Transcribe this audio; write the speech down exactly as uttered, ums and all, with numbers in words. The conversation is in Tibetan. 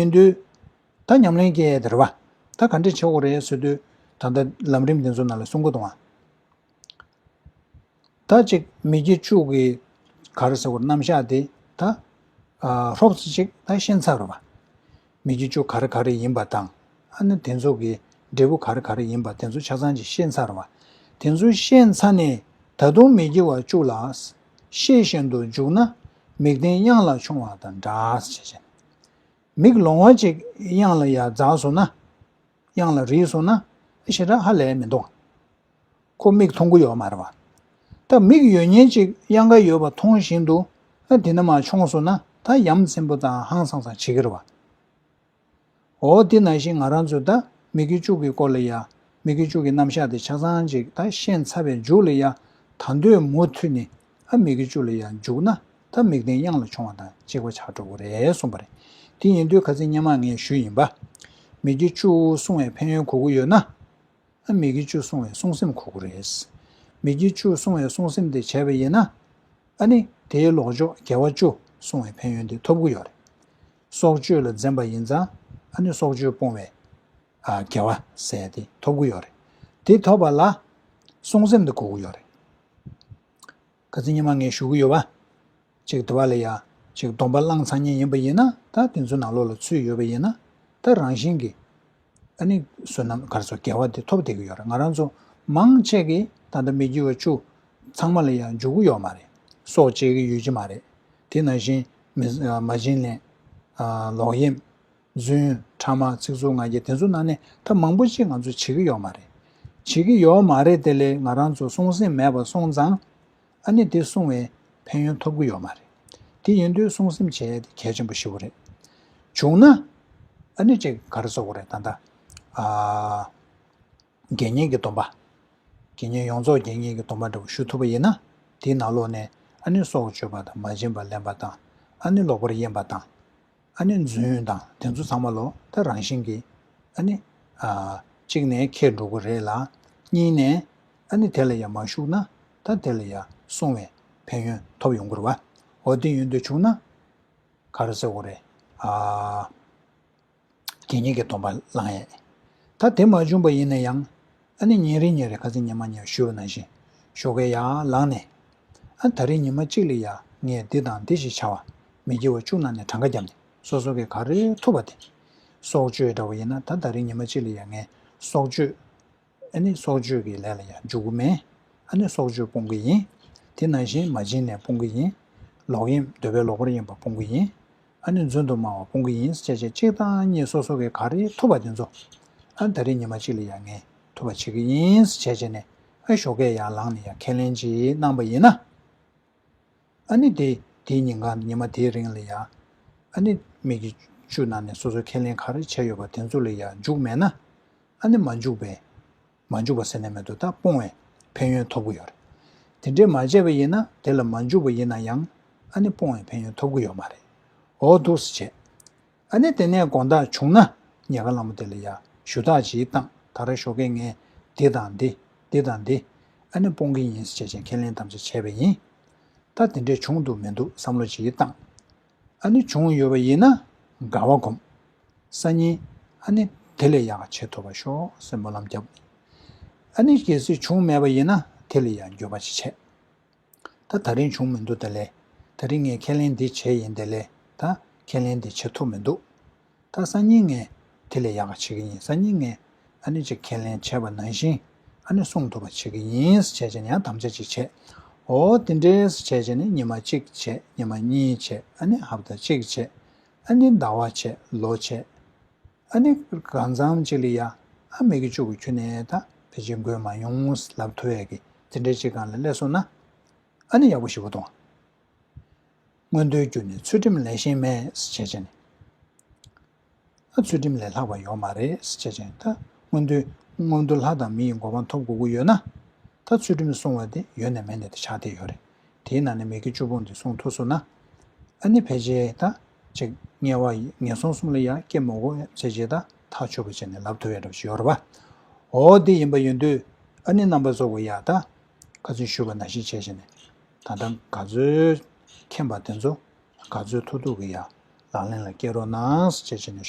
ཡིན་དུས། ད་ཉམས་ལེན་སྐྱེལ་ཡས་དེ་རེད་བ། ད་ག་འདྲས་བྱེད་དགོས་རེད་ཟེར་དུས། ད་ལྟ་ལམ་རིམ་དེ་ཚོ་ནང་ལ་གསུང་གི་འདུག་ཨ། ད་ཅིག་མིག་གི་བཅུ་གི་ག་རེ་ཟེར་དགོས་རྣམ་གཞག་དེ་ད་ཧྲོབ་ཙམ་ཅིག་ད་ཤེས་ཚར་བ། མིག་གི་བཅུ་ག་རེ་ག་རེ་ཡིན་པ་དང་། ཨ་ནི་དེ་ཚོ་གི་འབྲས་བུ་ག་རེ་ག་རེ་ཡིན་པ་དེ་ཚོ་ཆ་ཚང་ཅིག་ཤེས་ཚར་བ། དེ་ཚོ་ཤེས་ཚར་ནས་ད་དུང་མི་སྐྱེ་བ་བཅུ་ལ་ཤེས་བཞིན་དུ་འཇུག་ན། མིག་ལྡན་གཡང་ལ་མཆོང་བ་དང་འདྲ་ཟེར་བྱས། མིག་ལོང་བ་ཅིག་གཡང་ལ་ཡར་འཛེགས་སོང་ན། གཡང་ལ་རིལ་སོང་ན། ཞེ་དྲག་ཧ་ལས་མི་འདུག་ཁོ་མིག་མཐོང་གི་ཡོད་མ་རེད་བ། ད་མིག་ཡོད་མཁན་ཅིག་གཡང་ཁ་ཡོད་པ་མཐོང་བཞིན་དུ། ཨ་དེ་ནས་མར་མཆོང་སོང་ན་ད་ཡ་མཚན་པོ་དང་ཧང་སང་སང་བྱེད་ཀྱི་རེད་བ། འོ་དེ་ནང་བཞིན་ང་རང་ཚོ་ད་མིག་གི་བཅུ་གི་སྐོར་ལ་ཡ། མིག་གི་བཅུ་གི་རྣམ་གཞག་དེ་ཆ་ཚང་ཅིག་ད་ཤེས་ཚར་བའི་མཇུག་ལ་ཡ། ད་འདོད་མུ་མཐུད་ནས་ཨ་མིག་གི་བཅུ་ལ་ཡ་འཇུག་ན། ད་མིག་ལྡན་གཡང་ལ་མཆོང་བ་དང་གཅིག་པ་ཆགས་འགྲོ་གི་རེད་གསུངས་པ་རེད། དེ་ཡིན་དུས་ཁ་སང་སྔོན་མ་ངས་ཞུས་ཡིན་པ། མིག་གི་བཅུ་བསྲུང་བའི་ཕན་ཡོན་གོ་གི་ཡོད་ན། ཨ་མིག་གི་བཅུ་བསྲུང་བའི་བསྲུང་སེམས་གོ་གི་རེད། མིག་གི་བཅུ་བསྲུང་བའི་བསྲུང་སེམས་དེ་བྱས་པ་ཡིན་ན། ཨ་ནི་དེའི་ལོག་ཕྱོགས་དགེ་བ་བཅུ་བསྲུང་བའི་ཕན་ཡོན་དེ་ཐོབ་གི་ཡོད་རེད། སྲོག་གཅོད་ལ་འཛེམ་པ་ཡིན་ཙང་། ཨ་ནི་སྲོག་གཅོད་སྤོང་བའི་ཨ་དགེ་བ་ཟེར་དེ་ཐོབ་གི་ཡོད་རེད། དེ་ཐོབ་པ་ལ་བསྲུང་སེམས་དེ་དགོས་ཀྱི་ཡོད་རེད། ཁ་སང་ཉི་མ་ངས་ཞུ་གི་ཡོད་པ། ཅིག་དེ་བ་ལ་ཡ། ཅིག་སྡོམ་པ་བླངས་ཚར་མཁན་ཡིན་པ་ཡིན་ན། ད་དེ་ཚོ་ནང་ལོགས་ལ་ཚུད་ཡོད་པ་ཡིན་ན། ད་རང་བཞིན་གྱིས། ཨ་ནི་བསོད་ནམས་ག་རེ་ཟེར་དགེ་བ་དེ་ཐོབ་བསྡད་ཀྱི་ཡོད་རེད། ང་རང་ཚོ་མང་ཆེ་གིས་ད་ལྟ་མི་དགེ་བ་བཅུ་ཚང་མ་ལ་ཡ་འཇུག་གི་ཡོད་མ་རེད། སྲོག་བཅད་ཀྱི་ཡོད་ཀྱི་མ་རེད། དེ་ནང་བཞིན་མི་མ་བྱིན་ལེན། ཨ་ལོག་གཡེམ། རྫུན། ཕྲ་མ། ཚིག་རྩུབ། ང་རྒྱལ། དེ་ཚོ་ནང་ནས་ད་མང་པོ་ཅིག་ང་ཚོས་བྱེད་ཀྱི་ཡོད་མ་རེད། བྱེད་ཀྱི་ཡོད་མ་རེད། དེ་ལས་ང་རང་ཚོ་བསྲུང་སེམས་མེད་པར་སོང་ཙང་། ཨ་ནི་དེ་བསྲུང་བའི་ཕན་ཡོན་ཐོབ་ཀྱི་ཡོད་མ་རེད། དེ་ཡིན་དུས་བསྲུང་སེམས་བྱེད་ཡས་དེ་གལ་ཆེན་པོ་ཞེ་པོ་རེད། བྱུང་ན། ཨ་ནི་ཅིག་ག་རེ་ཟེར་དགོས་རེད། ད་ལྟ། ཨ། དགེ་བསྙེན་གྱི་སྡོམ་པ། དགེ་བསྙེན་ཡོངས་རྫོགས་དགེ་བསྙེན་གྱི་སྡོམ་པ་འདྲ་པོ་ཞུ་ཐུབ་པ་ཡིན་ན། དེའི་ནང་ལོགས་ནས་ཨ་ནི་སྲོག་གཅོད་པ་དང་། མ་བྱིན་པ་ལེན་པ་དང་། ཨ་ནི་ལོག་པར་གཡེམ་པ་དང་། ཨ་ནི་རྫུན་དང་དེ་ཚོ་ཚང་མ་ལོ་ད་རང་བཞིན་གྱིས་ཨ་ནི། ཨ། གཅིག་ནས་ཁེགས་འགྲོ་གི་རེད་ལ། གཉིས་ནས་ཨ་ནི་དེ་ལ་ཡང་མ་ཞུགས་ན། ད་དེ་ལ་ཡང་བསྲུང་བའི་ཕན་ཡོན་ཐོབ་ཡོང་གི་རེད་བ། འོ་དེ་ཡོན་དུ་བྱུང་ན། ག་རེ་ཟེར་དགོས་རེད། ཨ། དགེ་བསྙེན་གྱི་སྡོམ་པ་བླང་ཡས། ད་དེ་མ་བྱུང་པ་ཡིན་ན་ཡང་། ཨ་ནི་ཉིན་རེ་ཉིན་རེ་ཁ་སང་ཉི་མ་ཉིན་ཞུས་པ་ནང་བཞིན་ཞོགས་ཀས་ཡར་ལངས་ནས། ཨ་ད་རེས་ཉི་མ་གཅིག་ལ་ཡ་ངས་འདི་དང་འདི་ཞིག་བྱ་བ། མི་དགེ་བ་བཅུ་ནང་ནས་གྲངས་ཀ་བརྒྱབ་ནས་སོ་སོ་གིས་ག་རེ་ཐུབ་པ་དེ། སྲོག་གཅོད་འདྲ་བོ་ཡིན་ན། ད་ད་རེས་ཉི་མ་གཅིག་ལ་ཡ་ངས་སྲོག་གཅོད། ཨ་ནི་སྲོག་གཅོད་ཀྱི་ལས་ལ་ཡང་འཇུག་གི་མེད། ཨ་ནི་སྲོག་གཅོད་སྤོང་གི་ཡིན། དེ་ནང་བཞིན་མ་བྱིན་ལེན་སྤོང་གི་ཡིན། ལོག་གཡེམ། འདོད་པས་ལོག་པར་གཡེམ་པ་སྤོང་གི་ཡིན། ཨ་ནི་རྫུན་དུ་སྨྲ་བ་སྤོང་གི་ཡིན་ཟེར་བྱས་བྱས། གཅིག་དང་གཉིས་སོ་སོ་གིས་ག་རེ་ཐུབ་པ་དེ་ཚོ། ཨ་ད་རེས་ཉི་མ་གཅིག་ལ་ཡང་ངས་ཐུབ་པ་བྱེད་ཀྱི་ཡིན་ཟེར་བྱས་བྱས་ནས། ཨ་ཞོགས་ཀས་ཡར་ལངས་ནས་ཡང་ཁས་ལེན་ཅིག་གནང་པ་ཡིན་ན། ཨ་ནི་དེ་དེའི་ཉིན་གང་ཉི་མ་དེའི་རིང་ལ་ཡ། ཨ་ནི་མིག་གི་བཅུ་ནང་ནས་སོ་སོའི་ཁས་ལེན་ག་རེ་བྱས་ཡོད་པ་དེ་ཚོ་ལ་ཡ་འཇུག་མེད་ན། ཨ་ནི་མ་འཇུག་པའི། མ་འཇུག་པ་ཟེར་ན་མི་འདུག་ད་སྤོང་བའི་ཕན་ཡོན་ཐོབ་ཀྱི་ཡོད་རེད། དེ་འདྲས་མ་བྱས་པ་ཡིན་ན། དེ་ལ་མ་འཇུག་པ་ཡིན་ན་ཡང་། ཨ་ནི་སྤོང་བའི་ཕན་ཡོན་ཐོབ་ཀྱི་ཡོད་མ་རེད། འོ་འདུག་སེ་བྱས། ཨ་ནི་དེ་ནས་དགོངས་དག་བྱུང་ན། ཉེན་ཁ་བླ་མ་དེ་ལ་ཡ་ཞུ་དག་ཅིག་བཏང་། ད་རེས་ཞོགས་ཀས་ངས་འདི་དང་འདི། འདི་དང་འདི། ཨ་ནི་སྤོང་གི་ཡིན་ཟེར་བྱས་བྱས་ཁས་ལེན་དམ་བཅའ་བྱས་པ་ཡིན། ད་དེ་འདྲས་བྱུང་འདུག་མི་འདུག་བསམ་བློ་ཅིག་བཏང་། ཨ་ནི་བྱུང་ཡོད་པ་ཡིན་ན་དགའ་བ་སྒོམ། སང་ཉིན་ཨ་ནི་དེ་ལས་ཡག་ག་བྱེད་ཐུབ་པ་ཤོག་ཟེར་སྨོན་ལམ་བརྒྱབ། ཨ་ནི་གལ་སྲིད་བྱུང་མེད་པ་ཡིན་ན། དེ་ལ་ཡང་འགྱོད་པ་ཅིག་བྱས། ད་ད་རིང་བྱུང་མི་འདུག་དེ་ལས། ད་རིང་ངས་ཁས་ལེན་འདི་བྱས་ཡིན། དེ་ལས་ད་ཁས་ལེན་འདི་བྱེད་ཐུབ་མི་འདུག་ད་སང་ཉིན་ངས་དེ་ལས་ཡག་ག་བྱེད་ཀྱི་ཡིན། སང་ཉིན་ངས་ཨ་ནི་ཅིག་ཁས་ལེན་བྱས་པ་ནང་བཞིན་ཨ་ནི་སྲུང་ཐུབ་པ་བྱེད་ཀྱི་ཡིན་ཟེར་བྱས་བྱས་ནས་ཡང་དམ་བཅའ་ཅིག་བྱས། འོ་དེ་འདྲས་ཟེར་བྱས་བྱས་ནས་ཉི་མ་གཅིག་བྱས། ཉི་མ་གཉིས་བྱས། ཨ་ནི་ཧབ་ཏ་གཅིག་བྱས། ཨ་ནི་ཟླ་བ་བྱས། ལོ་བྱས། ཨ་ནི་གང་འཚམ་ཅིག་ལ་ཡ། ཨ་མི་དགེ་བཅུ་གི་ཁྱོན་ནས་ད་ཕལ་ཆེར་འགོས་མ་མྱོང་ལབ་ཐུབ་ཡས་ཀྱི་དེ་འདྲའི་ཅིག་སྒང་ལ་སླེབས་སོང་ན། ཨ་ནི་ཡག་པོ་ཞེ་པོ་འདུག་མངོན་མཐོའི་རྒྱུ་ནི་ཚུལ་ཁྲིམས་ལས་གཞན་མེད་ཟེར་བྱས་བྱས་ནས། ཨ་ཚུལ་ཁྲིམས་ལས་ལྷག་པ་ཡོད་མ་རེད་ཟེར་བྱས་བྱས་ནས། ད་མངོན་མཐོའི་མངོན་མཐོ་ལྷ་དང་མི་ཡི་གོ་འཕང་ཐོབ་དགོས་ཀྱི་ཡོད་ན། ད་ཚུལ་ཁྲིམས་སྲུང་བ་དེ་ཡོད་ནས་མེད་ནས་དེ་ཆགས་བསྡད་ཡོད་རེད། དེའི་ནང་ནས་མི་དགེ་བཅུ་སྤོང་དེ་སྲུང་ཐུབ་སོང་ན། ཨ་ནི་ཕལ་ཆེར་ད་ཅིག་དམྱལ་བ་ཡི་ངན་སོང་གསུམ་ལ་ཡང་སྐྱེ་མི་དགོས་ཟེར་བྱས། ད་ཐག་ཆོད་པ་བྱས་ནས་ལབ་ཐུབ་ཡ་འདྲ་པོ་ཞིག་ཡོད་རེད་པ། འོ་དེ་ཡིན་པ་ཡིན་དུས། ཨ་ནི་རྣམ་པ་ཚོ་གི་ཡ་ད་ཁ་སང་ཞུས་པ་ནང་བཞིན་བྱས་བྱས་ནས། ད་ལྟ་ག་ཚོད་མཁྱེན་པ་དེ་ཚོ་ག་ཚོད་ཐུབ་ཐུབ་ཀྱི་ཡ་ལག་ལེན་ལ་བསྐྱལ་རོགས་གནང་ཟེར་བྱས་བྱས་ནས་